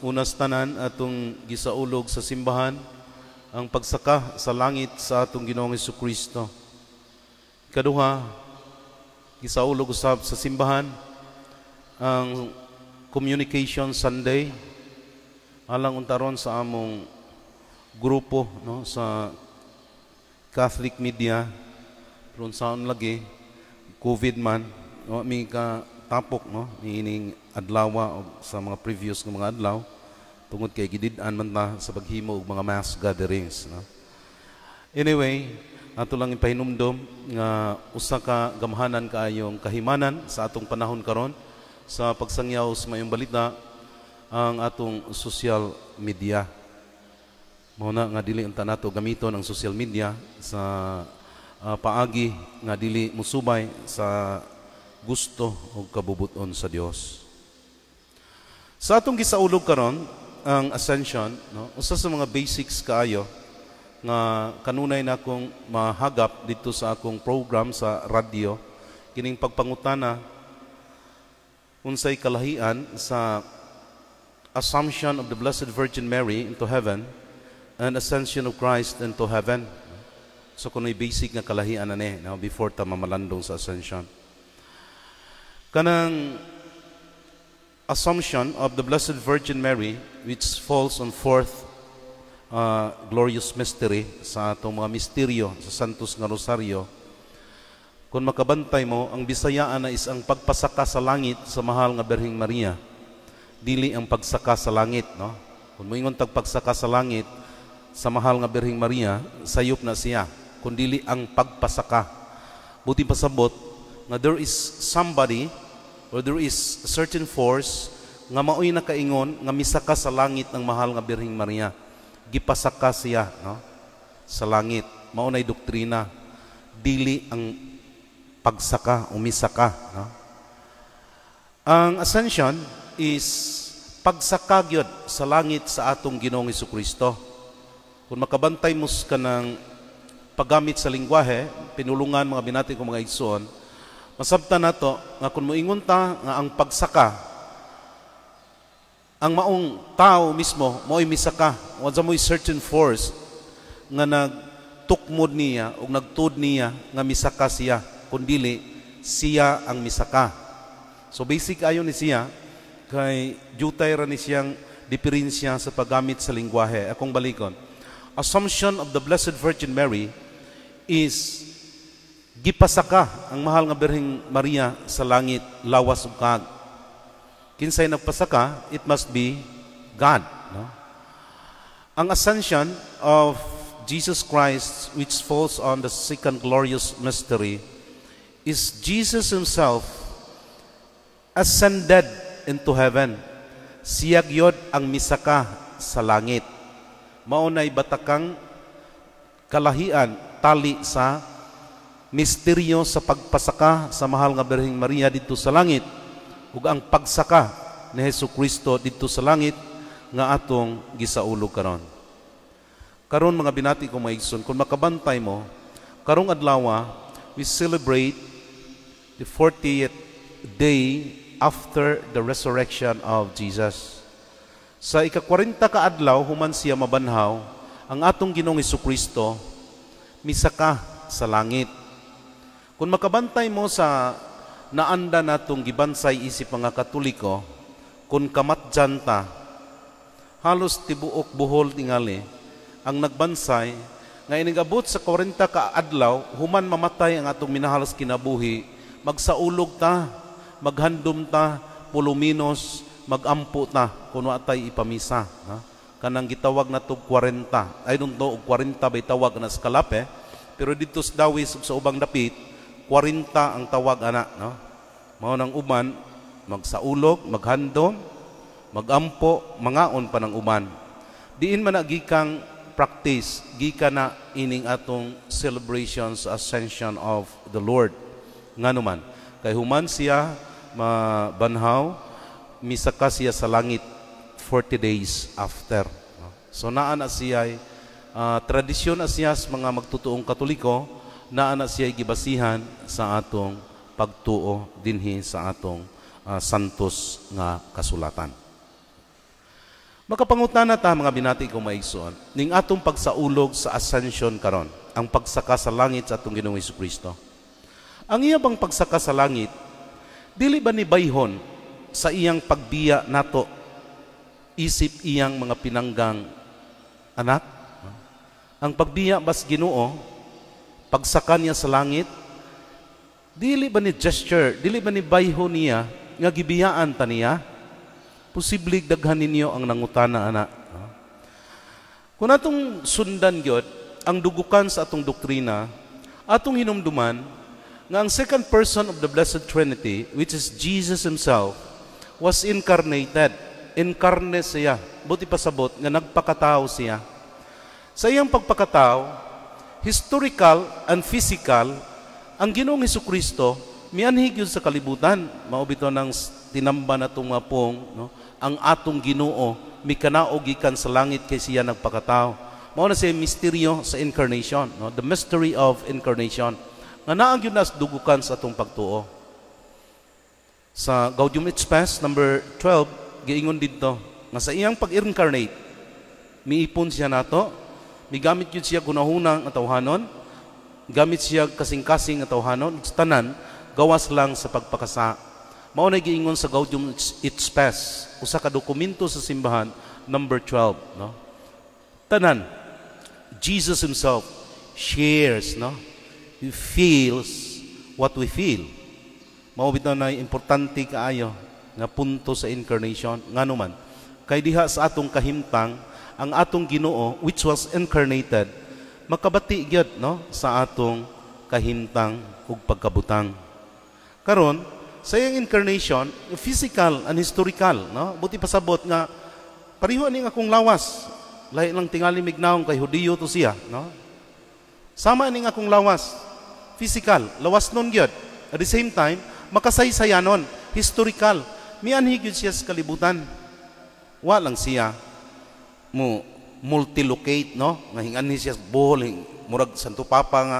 Unas tanan, atong gisaulog sa simbahan ang pagsaka sa langit sa atong Ginoong Kristo. Kaduha, gisaulog usab sa simbahan ang Communication Sunday alang untaron sa among grupo, no, sa Catholic media. Pero unsaon lagi, COVID man, no, mi ka tapok, no, niining adlaw o sa mga previous nga mga adlaw tungod kay gidid-an man ta sa paghimo og mga mass gatherings, no. Anyway, ato lang ipahinumdom nga usa ka gamhanan kaayong kahimanan sa atong panahon karon sa pagsangyaw sa mayong balita ang atong social media. Mao na nga dili unta nato gamiton ang social media sa paagi nga dili musubay sa gusto o kabubuton sa Dios. Sa atong gisaulog karon ang Ascension, no, usa sa mga basics kaayo nga kanunay na akong mahagap dito sa akong program sa radyo, kining pagpangutana unsay kalahian sa Assumption of the Blessed Virgin Mary into heaven and Ascension of Christ into heaven. So kuno'y basic nga kalahian na ni, no, before ta mamalandong sa Ascension. Kanang Assumption of the Blessed Virgin Mary, which falls on fourth glorious mystery sa atong mga misteryo sa Santos nga Rosario, kung makabantay mo, ang Bisayaan na is ang pagpasaka sa langit sa mahal nga Birheng Maria. Dili ang pagsaka sa langit, no? Kung moingon tag pagsaka sa langit sa mahal nga Birheng Maria, sayop na siya. Kung dili ang pagpasaka. Buti pasabot nga there is somebody or there is a certain force nga maoy nakaingon nga misaka sa langit ang mahal nga Birheng Maria. Gipasaka siya, no, sa langit. Mao nay doktrina. Dili ang pagsaka o misaka, no? Ang Ascension is pagsaka gyud sa langit sa atong Ginoong Kristo. Kung makabantay mo ka ng paggamit sa lingwahe, pinulungan, mga binati ko mga igsoon, masabtan nato nga kung moingon ta nga ang pagsaka, ang maong tao mismo mo'y misaka, wa mo'y certain force nga nagtukmod niya o nagtud niya nga misaka siya, kundili siya ang misaka. So basic ayon ni siya kay jutay ra ni siyang diferensya sa paggamit sa lingwahe. Akong balikon. Assumption of the Blessed Virgin Mary is gipasaka ang mahal nga Birheng Maria sa langit, lawas ug kaag. Kinsay nagpasaka? It must be God, no? Ang Ascension of Jesus Christ, which falls on the second glorious mystery, is Jesus himself ascended into heaven. Siya gyud ang misaka sa langit. Mao nay batakang kalahian tali sa misteryo sa pagpasaka sa mahal nga Birheng Maria didto sa langit ug ang pagsaka ni Hesus Kristo didto sa langit nga atong gisaulog karon. Karon, mga binati ko mga igsoon, kung makabantay mo, karong adlaw we celebrate the 40th day after the resurrection of Jesus. Sa ika-40 ka adlaw human siya mabanhaw, ang atong Ginoong Kristo misaka sa langit. Kung makabantay mo sa naanda natong gibansay isip mga Katoliko, kung kamatjan ta, halos tibuok Bohol tingali ang nagbansay nga inigabot sa 40 ka adlaw human mamatay ang atong minahal sa kinabuhi, magsaulog ta, maghandom ta, puluminos magampo ta kun wa tay ipamisa, ha? Kanang gitawag na tog 40. I don't know og 40 bay tawag na sa Calape, pero dito sa Dawis ug sa ubang dapit, 40 ang tawag ana, no? Mao nang uban magsaulog, maghandom, magampo, mangaon pa ng uban. Diin man na gikang practice, gikan na ining atong celebrations Ascension of the Lord. Ngano man? Kay human siya mabanhaw, misaka siya sa langit 40 days after. So naa na siya tradisyon na siya sa mga magtutuong Katoliko, naa na siya gibasihan sa atong pagtuo dinhi sa atong santos nga kasulatan. Makapangutana ta, mga binati ko maigsoon, ning atong pagsaulog sa Ascension karon, ang pagsaka sa langit sa atong Ginoong Kristo. Ang iya bang pagsaka sa langit, dili ba ni bayhon sa iyang pagbiya nato isip iyang mga pinanggang anak? Ang pagbiya bas Ginoo, pagsaka niya sa langit, dili ba ni gesture, dili ba ni bayhon niya nga gibiyaan ta niya? Posible daghan ninyo ang nangutana ana. Kung atong sundan gyud ang dugukan sa atong doktrina, atong hinumduman nga ang second person of the Blessed Trinity, which is Jesus himself, was incarnated. Incarnate siya. Buot pasabot nga nagpakatao siya. Sa iyang pagpakatao, historical and physical, ang Ginoong Kristo mianhi gyud sa kalibutan. Mao bitaw nang tinamba na itong pong, no? Ang atong Ginoo mikanaog gikan sa langit kay siya nagpakatao. Mao na siya misteryo sa incarnation, no? The mystery of incarnation. Nga naa gyud nas dugukan sa atong pagtuo. Sa Gaudium et Spes number 12, giingon didto nga sa iyang pag-incarnate, miipon siya nato, migamit gyud siya gunahuna nga tawhanon, gamit siya kasing-kasing nga tawhanon, tanan gawas lang sa pagpakasa. Mao na giingon sa Gaudium et Spes, usa ka dokumento sa simbahan, number 12, no? Tanan, Jesus himself shares, no? He feels what we feel. Mao bitaw na importante kaayo nga punto sa incarnation. Ngano man, kay diha sa atong kahimtang, ang atong Ginoo which was incarnated makabati gyud, no, sa atong kahimtang ug pagkabutang. Karon, sa iyang incarnation, physical and historical, no? Buot pasabot nga pareho ani akong lawas. Lahi lang tingali mignawong kay Hudiyo to siya, no? Sama ning akong lawas, physical, lawas nun gyud. At the same time, makasaysayanon, historical. Mianhi gyud siya sa kalibutan. Wa lang siya mo multilocate, no? Nga hinganhi siya sa Bohol, murag Santo Papa nga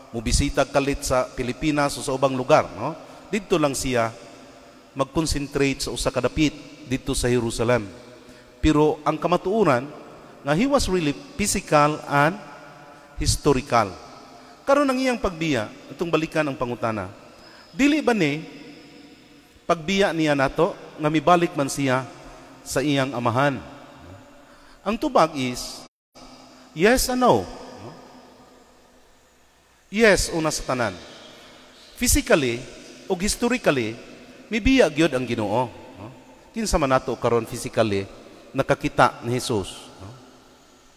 mobisita kalit sa Pilipinas o sa ubang lugar, no? Didto lang siya mag-concentrate sa usa ka dapit didto sa Jerusalem. Pero ang kamatuoran nga he was really physical and historical. Karon, ang iyang pagbiya, itong balikan ang pangutana. Dili ba ni pagbiya niya nato nga mibalik man siya sa iyang amahan? Ang tubag is yes and no. Yes, una sa tanan. Physically ug historically, mibiya gyud ang Ginoo. Kinsa man nato karon physically nakakita ni Jesus?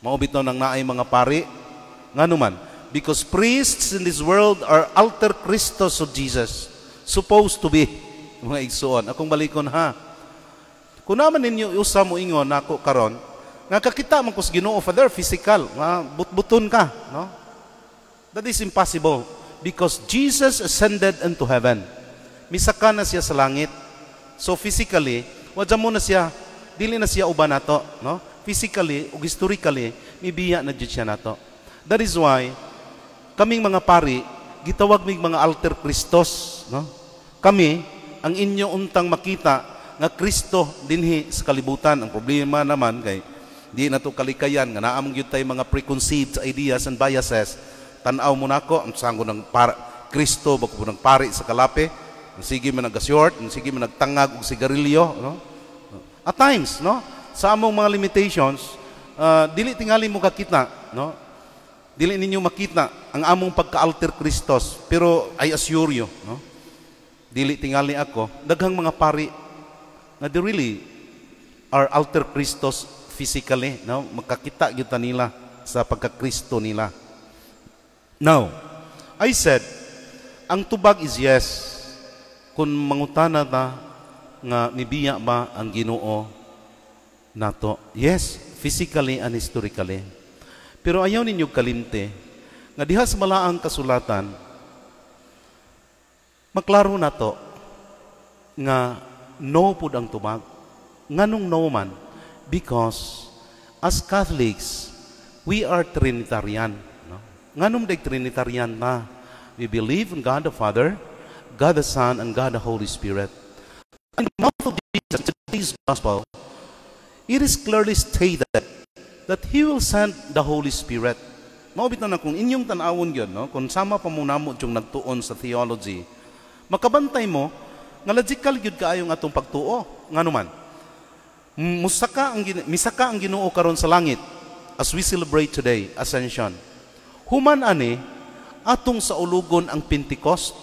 Mao bitaw nang naay mga pari. Ngano man? Because priests in this world are alter Christos of Jesus. Supposed to be, mga igsuon. Akong balikon ha. Kung naman ninyo usa mo ingon nako karon, nga kakita man kus Ginoo, Father, physical, nga butbuton ka, no? That is impossible because Jesus ascended into heaven. Misaka na siya sa langit. So physically, wadya mo na siya, dili na siya uban nato, no? Physically ug historically, mibiya na jud siya nato. That is why kaming mga pari gitawag mig mga alter Christos, no? Kami ang inyo untang makita nga Kristo dinhi sa kalibutan. Ang problema naman kay di na to kalikayan nga naa man gyud tay mga preconceived ideas and biases. Tan-aw mo nako ang sango ng para, Kristo ba ko ng pari sa kalape. Sige man nagashort, sige man nagtangag og sigarilyo, no? At times, no? Sa among mga limitations, dili tingali mo kakita, no? Dili ninyo makita ang among pagka-alter Christos, pero I assure you, no? Dili tingali ako, daghang mga pari nga they really are alter Christos physically, no? Makakita gyud ta nila sa pagka-Kristo nila. Now, I said, ang tubag is yes. Kung mangutana ta nga mibiya ba ang Ginoo nato? Yes, physically and historically. Pero ayaw ninyo kalimte nga diha sa malaang kasulatan, maklaro nato nga no pud ang tubag. Nganong no man? Because as Catholics, we are Trinitarian. No? Nganong day Trinitarian na? We believe in God the Father, God the Son, and God the Holy Spirit. In the mouth of Jesus, today's Gospel, It is clearly stated that He will send the Holy Spirit. Mao bitaw na kung inyong tan-awon gyud, no, kung sama pa mo namo yung nagtuon sa theology, makabantay mo nga logical gyud kaayo ang atong pagtuo. Ngano man? Misaka ang Ginoo karon sa langit as we celebrate today Ascension. Human ani atong saulugon ang Pentecost.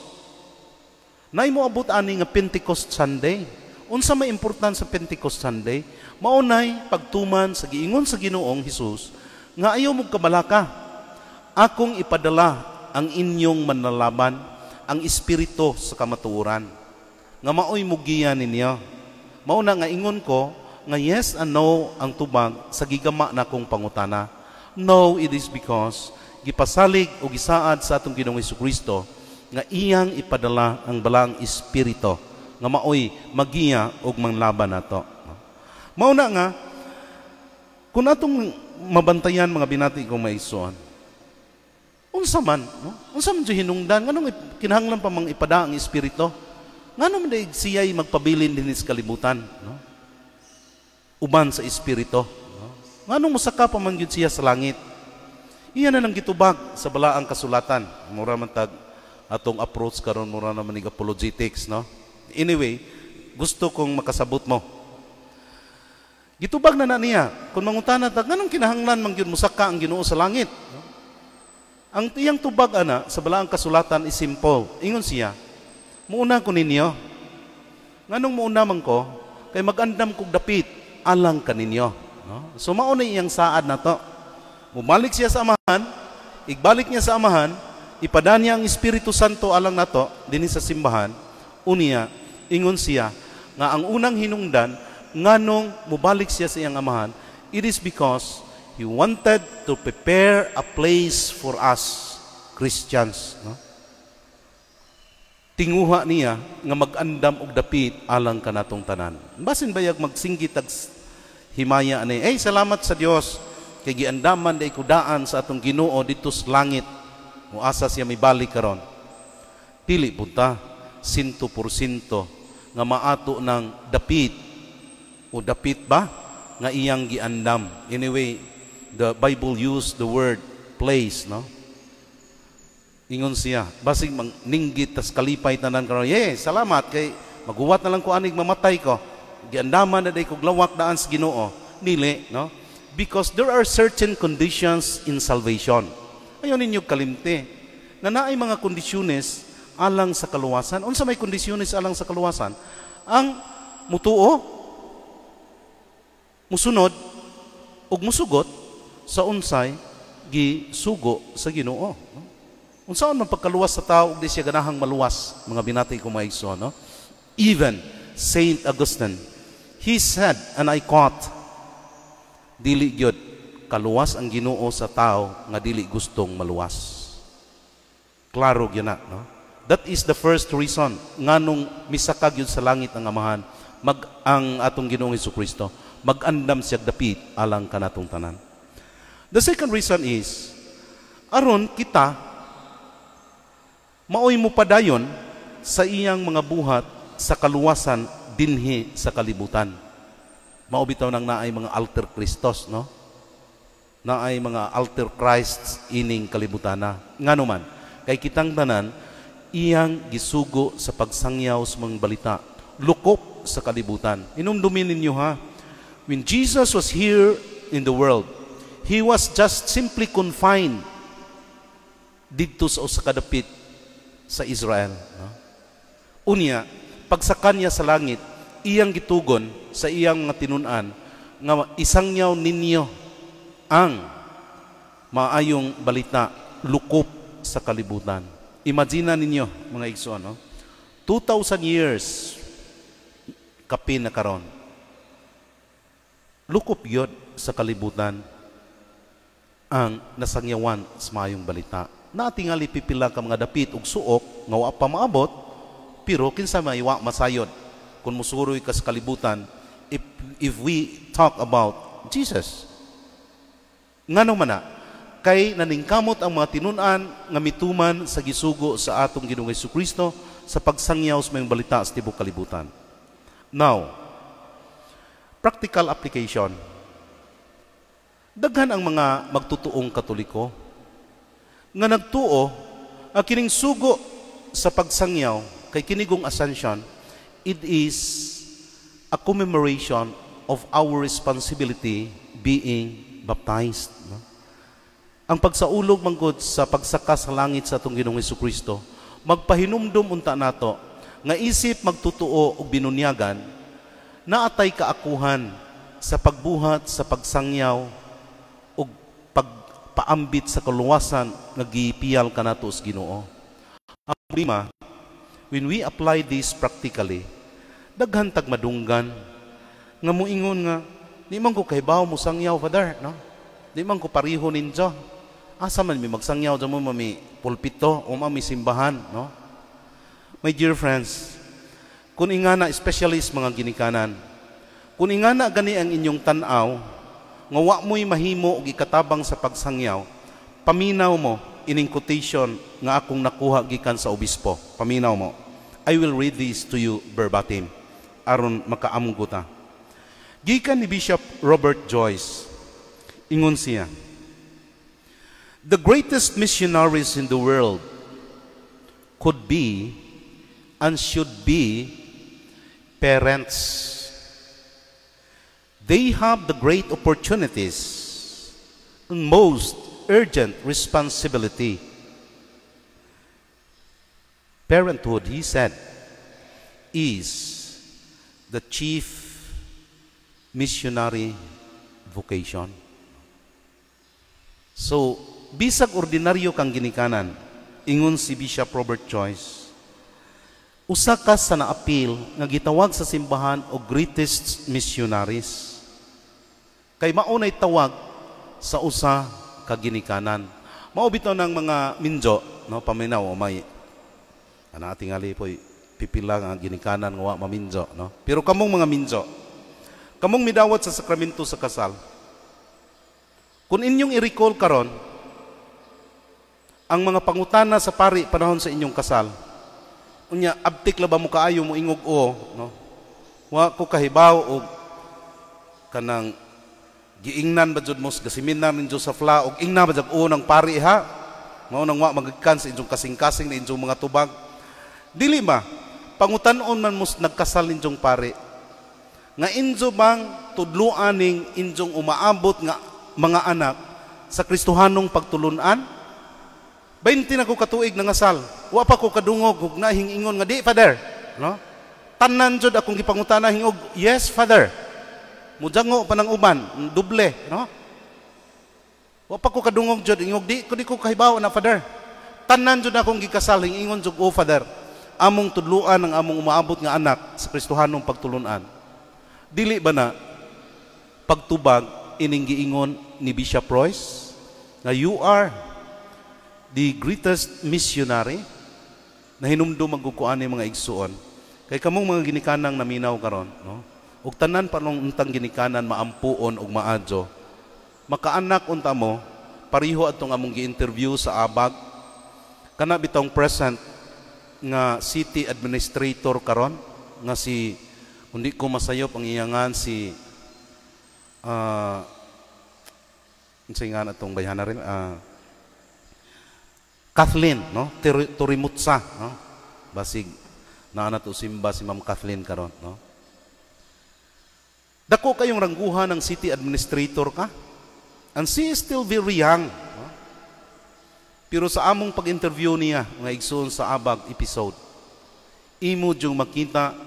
Nay mo abot ani nga Pentecost Sunday. Unsa may important sa Pentecost Sunday? Mao nay pagtuman sa giingon sa Ginoong Hesus nga ayaw mo kabalaka. Akong ipadala ang inyong manlalaban, ang Espiritu sa kamatuoran, nga maoy mugiya ninyo. Mao na nga ingon ko nga yes and no ang tubag sa gigama na kong pangutana. No, it is because gipasalig o gisaad sa atong Ginoong Kristo nga iyang ipadala ang Balaang Espiritu nga maoy magiya og manglaban nato. Mao na nga kung atong mabantayan, mga binati kong maigsoon, unsa man, no? Unsa man jud hinungdan nganong kinahanglan pa mang ipada ang Espiritu? Ngano man daig siya'y magpabilin dinhi sa kalibutan, no? Uban sa Espiritu, no? Nganong mosaka pa man gyud siya sa langit? Iya na nang gitubag sa Balaang Kasulatan. Mura man tag atong approach karon, mura naman nig apologetics, no? Anyway, gusto kong makasabot mo. Gitubag na na niya. Kung mangutana ta, nganong kinahanglan man gyud mosaka ang Ginoo sa langit? No? Ang iyang tubag ana sa Balaang Kasulatan is simple. Ingon siya, "Muuna ko ninyo." Nganong muuna man ko? Kay mag-andam kog dapit alang kaninyo. No? So mao na iyang saad na to. Mubalik siya sa Amahan, igbalik niya sa Amahan, ipada niya ang Espiritu Santo alang nato dinhi sa simbahan. Unya, ingon siya nga ang unang hinungdan nganong mubalik siya sa iyang Amahan, it is because He wanted to prepare a place for us Christians, no? Tinguha niya nga mag-andam og dapit alang kanatong tanan. Basin bayag magsinggit ag himaya ani, "Eh, salamat sa Dios kay giandaman day kudaan sa atong Ginoo didto sa langit. Muasa siya mibalik karon." Dili punta 100% nga maato ng dapit o dapit ba nga iyang giandam. Anyway, the Bible used the word "place", no? Ingon siya, basig mang ninggit tas kalipay tanan karon. "Yeah, salamat kay maguwat na lang ko anig mamatay ko. Giandaman na day kog lawak daan sa Ginoo." Dili, no? Because there are certain conditions in salvation. Ayaw ninyo kalimte na naay mga kondisyones alang sa kaluwasan. Unsa may kondisyones alang sa kaluwasan? Ang mutuo, musunod, ug musugot sa unsay gisugo sa Ginoo. Unsaon man pagkaluwas sa tao ug di siya ganahang maluwas, mga binati ko mga igsoon, no? Even Saint Augustine, he said, and I quote, "Dili gyud kaluwas ang Ginoo sa tao nga dili gustong maluwas." Klaro gyud na, no? That is the first reason nganong misaka gyud sa langit ang Amahan, mag ang atong Ginoong Kristo, mag-andam siya dapit alang kanatong tanan. The second reason is aron kita maoy mo padayon sa iyang mga buhat sa kaluwasan dinhi sa kalibutan. Mao bitaw nang naay mga alter Christos, no? Naay mga alter Christs ining kalibutana. Ngano man, kay kitang tanan iyang gisugo sa pagsangyaw sa mga balita, lukop sa kalibutan. Inumdumin ninyo ha, when Jesus was here in the world, He was just simply confined didto sa usa ka dapit sa Israel. No? Unya, pagsaka niya sa langit, iyang gitugon sa iyang mga tinun-an nga isangyaw ninyo ang maayong balita lukop sa kalibutan. Imagine ninyo, mga igsoon, no? 2,000 years kapin na karon. Lukop yun sa kalibutan ang nasangyawan sa maayong balita. Natingali pipila ka mga dapit ug suok nga wa pa maabot, pero kinsa may wa masayod kung musuroy ka sa kalibutan if we talk about Jesus? Ngano man na? Kay naningkamot ang mga tinun-an nga mituman sa gisugo sa atong Ginoong Kristo sa pagsangyaw sa maayong balita sa tibok kalibutan. Now, Practical application. Daghan ang mga magtutuong Katoliko nga nagtuo ang kining sugo sa pagsangyaw kay kinigong Ascension, it is a commemoration of our responsibility being baptized. No? Ang pagsaulog manggod sa pagsaka sa langit sa atong Ginoong Kristo, magpahinumdum unta nato nga isip magtutuo og binunyagan, naatay kaakuhan sa pagbuhat sa pagsangyaw ug pagpaambit sa kaluwasan nga gipiyal kanato sa Ginoo. Ang problema, when we apply this practically, daghan tag madunggan nga muingon nga di man ko kahibaw mo sangyaw, Father, no? Di man ko pariho ninyo. Asa man mi magsangyaw mo, mami pulpito o mami simbahan, no? My dear friends, kung ingana, especially sa mga ginikanan, kung ingana gani ang inyong tan-aw, nga wa mo'y mahimo og ikatabang sa pagsangyaw, paminaw mo ining quotation nga akong nakuha gikan sa obispo. Paminaw mo. I will read this to you verbatim aron makaamgo ta. Gikan ni Bishop Robert Joyce, ingon siya, "The greatest missionaries in the world could be and should be parents. They have the great opportunities and most urgent responsibility. Parenthood," he said, "is the chief missionary vocation." So, bisag ordinaryo kang ginikanan, ingon si Bishop Robert Joyce, usa ka sa naapil nga gitawag sa simbahan og greatest missionaries. Kay mao nay tawag sa usa ka ginikanan. Mao bitaw ng mga minjo, no, paminaw o may ana tingali po'y pipila nga ginikanan nga wa maminjo, no? Pero kamong mga minjo, kamong midawat sa sakramento sa kasal, kung inyong i-recall karon ang mga pangutana sa pari panahon sa inyong kasal, unya abtik la ba mo kaayo mo ingog o, no? Wa ko kahibaw og kanang giingnan ba jud mo sa gaseminar ninyo sa FLA og ingna ba jud o ng pari ha, mao nang wa magikan sa inyong kasing-kasing na inyong mga tubag. Dili ba pangutan-on man mo nagkasal ninyong pari nga injo bang tudluan ning inyong umaabot nga mga anak sa Kristohanong pagtulunan? 20 na ko katuig nangasal, wa pa ko kadungog ug nahing ingon nga di, Father, no? Tanan jud akong gipangutana hingog, "Yes, Father." Mujango pa ng uban, doble, no? Wa pa ko kadungog jud ingog di ko, di ko kahibaw na, Father. Tanan jud akong gikasal hing ingon jud, "Oh, Father." Among tudluan ang among umaabot nga anak sa Kristohanong pagtulunan. Dili ba na pagtubag ining giingon ni Bishop Royce nga you are the greatest missionary? Na hinumdum magkukuan ni mga igsuon kay kamong mga ginikanang naminaw karon, no, ug tanan pa nung untang ginikanan maampuon ug maadyo makaanak unta mo pariho atong among gi-interview sa Abag, kana bitong present nga city administrator karon nga si, hindi ko masayop ang iyangan, si unsay nga atong bayhana rin, Kathleen, no, Turimutsa, no? Basig naa na to simba si Ma'am Kathleen karon, no? Dako kayong rangguhan ng city administrator ka, and she is still very young, no? Pero sa among pag-interview niya, mga igsoon, sa Abag episode, imo jung makita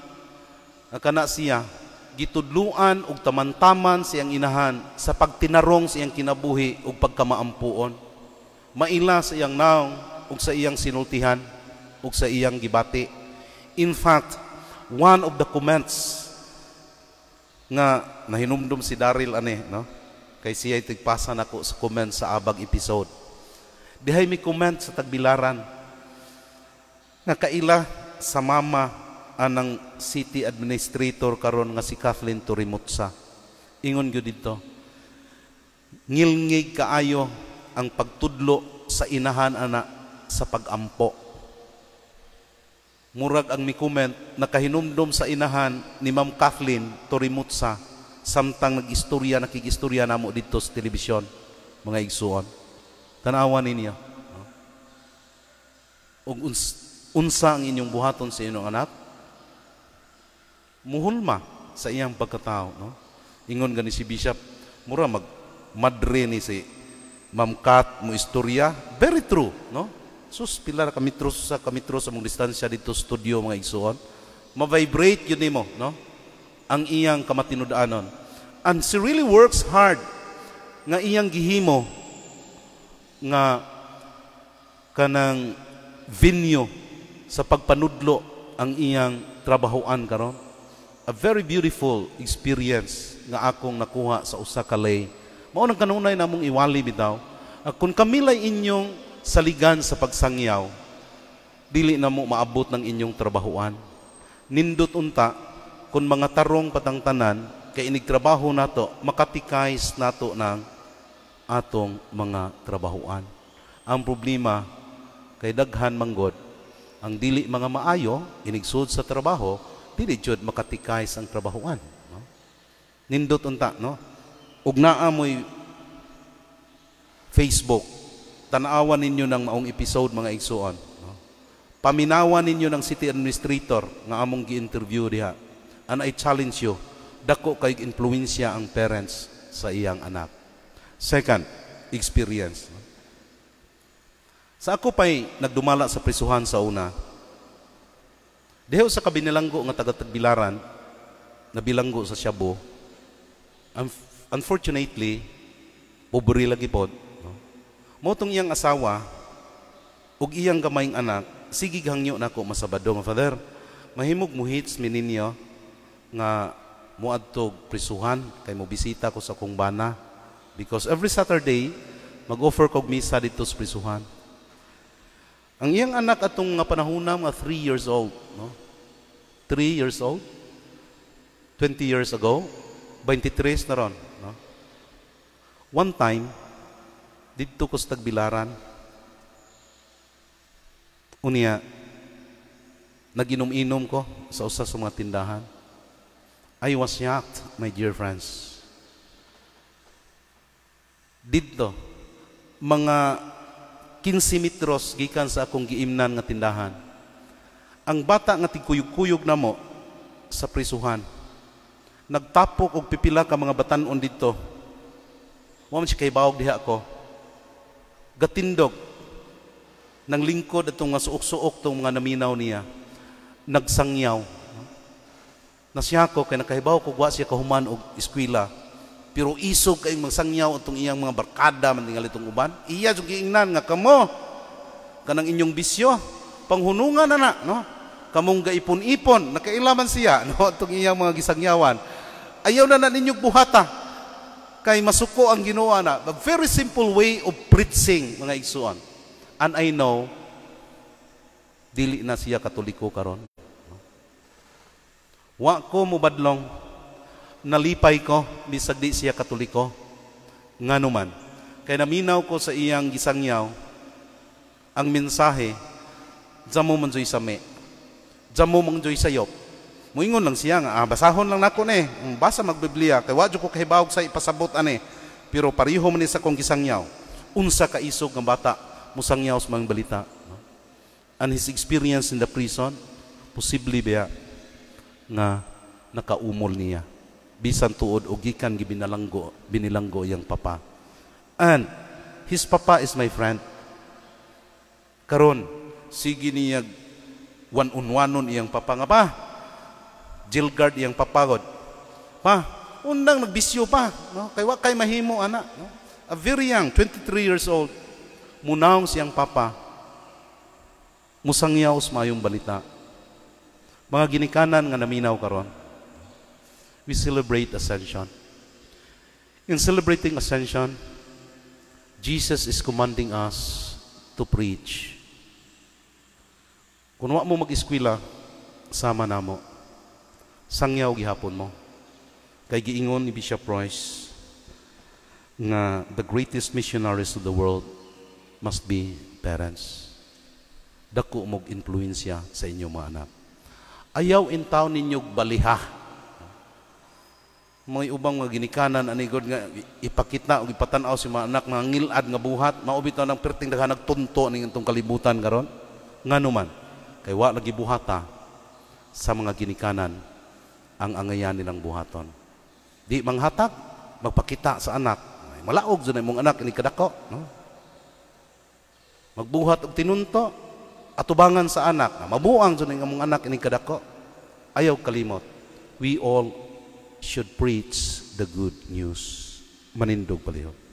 nga kana siya gitudluan og taman-taman siyang inahan sa pagtinarong sa iyang kinabuhi ug pagkamaampuon, maila sa iyang naong ug sa iyang sinultihan ug sa iyang gibati. In fact, one of the comments nga nahinumdum si Daryl ane, no, kay siya tigpasa nako sa comment sa Abag episode, dihay mi comment sa Tagbilaran nga kaila sa mama anang city administrator karon nga si Kathleen Turimutsa. Ingon gyud didto, ngilngig kaayo ang pagtudlo sa inahan ana sa pagampo. Murag ang mi comment, nakahinumdom sa inahan ni Ma'am Kathleen Turimutsa. Samtang nag-istorya, nakigistorya namo dito sa telebisyon, mga igsuon. Tanawan ninyo. No? Ug unsa ang inyong buhaton sa inyong anak? Muhulma sa iyang pagkatao, no? Ingon gani si Bishop, mura mag madre ni si Ma'am Kat mo istorya. Very true, no? Sus, pila ra ka metros sa kametro sa mong distansya dito studio, mga igsuon. Ma-vibrate yun nimo, no? Ang iyang kamatinud-anon. And she really works hard nga iyang gihimo nga kanang venue sa pagpanudlo ang iyang trabahoan karon. A very beautiful experience nga akong nakuha sa usa ka lay. Mao nang kanunay namong iwali bitaw. Kung kami lay inyong saligan sa pagsangyaw, dili na mo maabot ng inyong trabahoan. Nindot unta kung mga tarong patangtanan kay inig trabaho nato, makatikais nato ng atong mga trabahoan. Ang problema kay daghan manggod ang dili mga maayo inigsud sa trabaho, dili jud makatikais ang trabahoan, no? Nindot unta, no? Ug naa mo'y Facebook, tan-awan ninyo ng maong episode, mga igsuon, no? Paminawan ninyo ng city administrator nga among gi-interview diha. And I challenge you, dako kay influensya ang parents sa iyang anak. Second, experience. Sa ako pa'y nagdumala sa prisuhan sa una, diha sa kabinilanggo nga taga Tagbilaran, nabilanggo sa Shabu, unfortunately, pobre lagi pod. No? Mao tong iyang asawa, ug iyang gamayng anak, sige hangyo nako masabado nga, "Father, mahimog mo hits mi ninyo nga muadtog prisuhan kay mo bisita ko sa akong bana because every Saturday mag-offer kog misa dito sa prisuhan." Ang iyang anak atong nga panahona mga 3 years old, no? 3 years old. 20 years ago, 23 na ron, no? One time, didto ko sa Tagbilaran. Unya, naginom-inom ko sa usa sa mga tindahan. I was shocked, my dear friends. Didto, mga 15 metros gikan sa akong giimnan nga tindahan. Ang bata nga tigkuyog-kuyog namo sa prisuhan. Nagtapok og pipila ka mga batan-on didto. Wa man siya kahibawog diha ko. Gatindog nang lingkod atong nga suok-suok tong mga naminaw niya. Nagsangyaw. Nasiya ko kay nakahibaw ko wa siya kahuman og eskwela. Pero isog kay magsangyaw atong iyang mga barkada man tingali itong uban. Iya jud giingnan nga kamo kanang inyong bisyo panghunungan na na, no? Kamong gaipon-ipon, nakailaman siya, no, atong iyang mga gisangyawan. Ayaw na na ninyo buhata kay masuko ang Ginoo na. A very simple way of preaching, mga igsuon. And I know dili na siya Katoliko karon. Wa ko mubadlong, nalipay ko bisag di siya Katoliko. Ngano man kay naminaw ko sa iyang gisangyaw ang mensahe, jamo man joy sami, jamo man joy sayop. Muingon lang siya nga, "Ah, basahon lang nako ni, basa magbiblia kay wa jud ko kahibawog sa ipasabot ani, pero pareho man ni sa akong gisangyaw." Unsa ka isog nga bata musangyaw sa mga balita, no? And his experience in the prison, posible biya nga nakaumol niya bisan tuod og gikan gibinalanggo binilanggo iyang papa. And his papa is my friend karon. Sige niya one-on-one iyang papa nga pa jail guard iyang papagod pa, "Undang nagbisyo pa, no? Kay wa kay mahimo ana," no? A very young, 23 years old, munawong siyang papa musangyaw sa mayong balita. Mga ginikanan nga naminaw karon, we celebrate Ascension. In celebrating Ascension, Jesus is commanding us to preach. Kung wa mo mag-eskwela, sama namo. Sangyaw gihapon mo. Kay giingon ni Bishop Royce nga the greatest missionaries of the world must be parents. Dako mog influensya sa inyong mga anak. Ayaw in taon ninyo baliha. Mga ubang mga ginikanan ani gud nga ipakita o ipatan-aw sa mga anak mga ngilad nga buhat, mao bitaw nang perting daghan nagtunto ning itong kalibutan karon. Ngano man? Kay wa lagi buhata sa mga ginikanan ang angayan nilang buhaton. Di manghatag, magpakita sa anak. Ay, malaog jud imong anak ini kadako, no? Magbuhat og tinunto, atubangan sa anak. Mabuang jud imong anak ini kadako. Ayaw kalimot. We all should preach the good news. Manindog palihog.